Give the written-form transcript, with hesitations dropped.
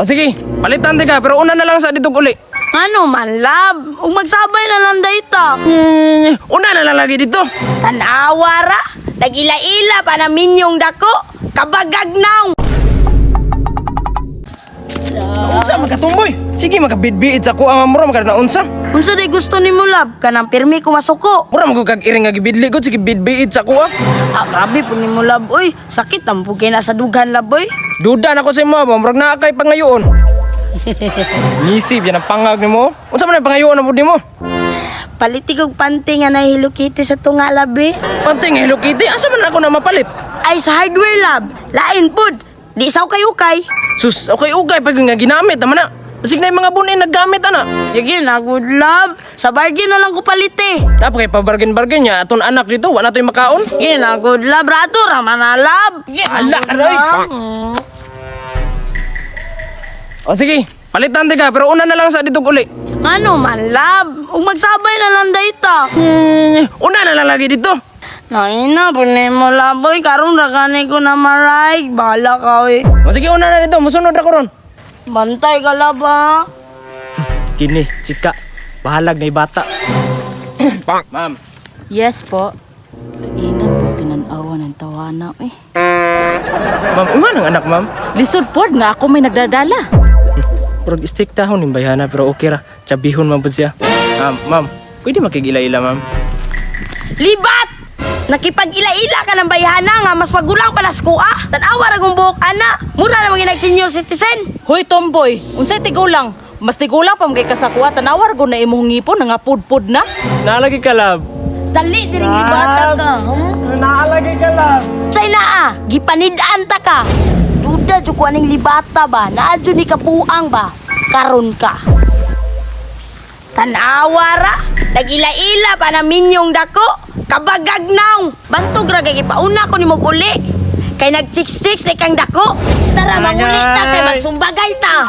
O sige, palitan di ka, pero una na lang sa dito uli. Ano man, love? Ug magsabay na lang dayta. Una na lang lagi dito. Tanawa ra, nag-ila-ila pa na minyong dako. Kabagag naw. Unsa magatumboy? Sige, magabidbiid sa kuha nga mura magka na unsa. Unsa day gusto nimo, love? Kanang pirmi ko masuko. Mura magud kag iring nga gibidli gud, sige bidbiid sa kuha. Ah, grabe po nimo, love, oy. Sakit ang pugay na sa dughan, love, oy. Duda na ko sa imo ba, murag naa kay pangayoon. Nisip yan ang pangag nimo. Unsa man ang pangayoon na pud nimo? Paliti kog panty nga nay Hello Kitty sa tunga, love, eh. Panting Hello Kitty, asa man ako na mapalit? Ay, sa hardware, love. Lain pud. Di sa ukay-ukay. Sus, okay ugay pag nga ginamit naman na. Basig na yung mga bunin naggamit ana. Sige na, good love. Sa bargain na lang ko palit eh. Dapat kay pabargain-bargain niya aton anak dito, wa na to'y makaon. Sige na, good love. Rato, raman na, love. Sige na, Ala, good aray. love. O sige, palitan di ka pero una na lang sa dito uli. Ano man, love? Ug magsabay na lang dayta. Una na lang lagi dito. Ay na, punay mo, love, oy. Karon ra gani ko na maray. Bahala ka, oy. O sige, una na dito, musunod ako ron. Bantay ka, love, ha? Kini, chika, bahalag na bata. Ma'am, Yes po. Ina po, tinanawa ng tawana eh. Ma'am, unga ng anak, ma'am. Lisod pod nga ako may nagdadala. Murag stick tahon ning bayhana pero okay ra. Tsabihon man pud siya. Ma'am, ma'am, pwede makigila-ila, ma'am. Libat! Nakipag-ila-ila ka ng bayhana nga mas magulang pa nas kuha. Tanawa ra kong buhok ana. Mura na mga nag-senior citizen. Hoy tomboy, unsay tigulang? Mas tigulang pa mga kasakuha tanawar go na imong ngipon nga pudpud na. Naalagi ka, love. Dali diring libata ka. Naalagi ka, love. Say naa, gipanidaan ta ka. Duda jud ko aning libata ba? Naa jud ni kapuang ba? Karon ka. Tanawa ra, nag-ila-ila pa na minyong dako. Kabagag naw. Bantog ra kay gipauna ko nimo uli. Kay nag-chicks-chicks ni kang dako. Tara manguli ta kay magsumbagay ta.